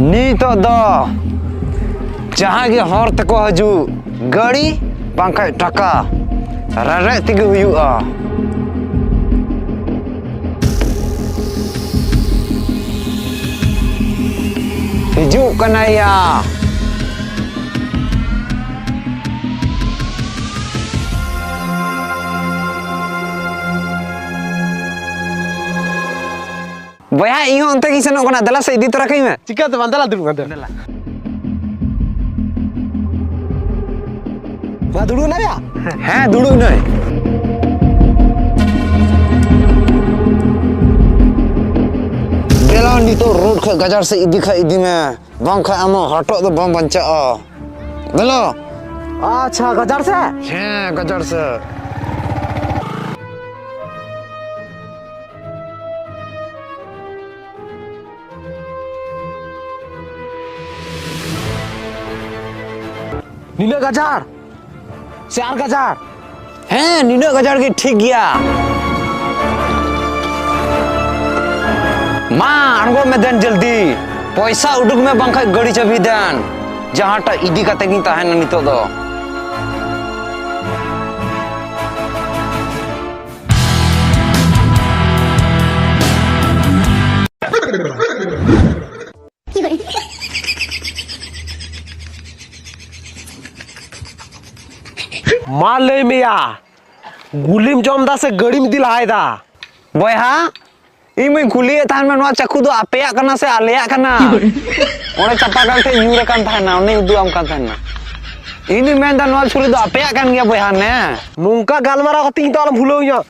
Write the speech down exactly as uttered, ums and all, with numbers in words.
ᱱᱤᱛᱚᱜ ᱫᱚ ᱡᱟᱦᱟᱸᱭ ᱜᱮ ᱦᱚᱨ ᱛᱮᱠᱚ ᱦᱤᱡᱩᱜ, ᱜᱟᱹᱲᱤ ᱵᱟᱝᱠᱷᱟᱡ ᱴᱟᱠᱟ ᱨᱮᱨᱮᱡ ᱛᱮᱜᱮ ᱦᱩᱭᱩᱜᱼᱟ᱾ ᱦᱤᱡᱩᱜ ᱠᱟᱱᱟᱭᱟ᱾ ᱵᱚᱭᱦᱟ, ᱤᱧ ᱦᱚᱸ ᱚᱱᱛᱮ ᱜᱤᱧ ᱥᱮᱱᱚᱜ ᱠᱟᱱᱟ, ᱫᱮᱞᱟ ᱥᱮ ᱤᱫᱤ ᱛᱚᱨᱟ ᱠᱟᱹᱧ ᱢᱮ᱾ ᱪᱤᱠᱟᱹᱛᱮ ᱵᱟᱝ, ᱫᱮᱞᱟ ᱫᱩᱲᱩᱵ ᱢᱮ, ᱫᱮᱞᱟ᱾ ᱢᱟ ᱫᱩᱲᱩᱵ ᱮᱱᱟ ᱭᱟ? ᱦᱮᱸ, ᱫᱩᱲᱩᱵ ᱮᱱᱟᱹᱧ᱾ ᱫᱮᱞᱟ, ᱱᱤᱛᱚᱜ ᱨᱳᱰ ᱠᱷᱚᱡ ᱜᱟᱡᱟᱲ ᱥᱮᱫ ᱤᱫᱤ ᱠᱷᱟᱡ ᱤᱫᱤ ᱢᱮ, ᱵᱟᱝᱠᱷᱟᱡ ᱟᱢᱟᱜ ᱦᱚᱴᱚᱜ ᱫᱚ ᱵᱟᱝ ᱵᱟᱧᱪᱟᱜᱼᱟ᱾ ᱫᱮᱞᱟ᱾ ᱟᱪᱪᱷᱟ, ᱜᱟᱡᱟᱲ ᱥᱮᱫ? ᱦᱮᱸ, ᱜᱟᱡᱟᱲ ᱥᱮᱫ᱾ ᱱᱤᱱᱟᱹᱜ ᱜᱟᱡᱟᱲ? ᱥᱮ ᱟᱨ ᱜᱟᱡᱟᱲ? ᱦᱮᱸ, ᱱᱤᱱᱟᱹᱜ ᱜᱟᱡᱟᱲ ᱜᱮ ᱴᱷᱤᱠ ᱜᱮᱭᱟ᱾ ᱢᱟ, ᱟᱬᱜᱚᱜ ᱢᱮ ᱫᱮᱱ ᱡᱚᱞᱫᱤ᱾ ᱯᱚᱭᱥᱟ ᱩᱰᱩᱠ ᱢᱮ, ᱵᱟᱝᱠᱷᱟᱡ ᱜᱟᱹᱰᱤ ᱪᱟᱹᱵᱤ ᱫᱮᱱ᱾ ᱡᱟᱦᱟᱸᱴᱟᱜ ᱤᱫᱤ ᱠᱟᱛᱮ ᱜᱤᱧ ᱛᱟᱦᱮᱱᱟ ᱱᱤᱛᱚᱜ ᱫᱚ᱾ ᱢᱟ ᱞᱟᱹᱭ ᱢᱮᱭᱟ, ᱜᱩᱞᱤᱢ ᱡᱚᱢ ᱫᱟ ᱥᱮ ᱜᱟᱹᱲᱤᱢ ᱤᱫᱤ ᱞᱟᱦᱟᱭᱮᱫᱟ? ᱵᱚᱭᱦᱟ, ᱤᱧ ᱢᱟᱧ ᱠᱩᱞᱤᱭᱮᱫ ᱛᱟᱦᱮᱱ ᱢᱟ, ᱱᱚᱣᱟ ᱪᱟᱠᱩ ᱫᱚ ᱟᱯᱮᱭᱟᱜ ᱠᱟᱱᱟ ᱥᱮ ᱟᱞᱮᱭᱟᱜ ᱠᱟᱱᱟ? ᱚᱸᱰᱮ ᱪᱟᱯᱟ ᱠᱟᱞ ᱴᱷᱮᱡ ᱧᱩᱨ ᱟᱠᱟᱱ ᱛᱟᱦᱮᱱᱟ, ᱚᱸᱰᱮᱧ ᱩᱫᱩᱜ ᱟᱢ ᱠᱟᱱ ᱛᱟᱦᱮᱱᱟ᱾ ᱤᱧ ᱫᱩᱧ ᱢᱮᱱᱫᱟ, ᱱᱚᱣᱟ ᱪᱷᱩᱨᱤ ᱫᱚ ᱟᱯᱮᱭᱟᱜ ᱠᱟᱱ ᱜᱮᱭᱟ ᱵᱚᱭᱦᱟ ᱱᱮ᱾ ᱱᱚᱝᱠᱟ ᱜᱟᱞᱢᱟᱨᱟᱣ ᱠᱟᱛᱮ ᱤᱧ ᱫᱚ ᱟᱞᱚᱢ ᱵᱷᱩᱞᱟᱹᱣ ᱤᱧᱟ᱾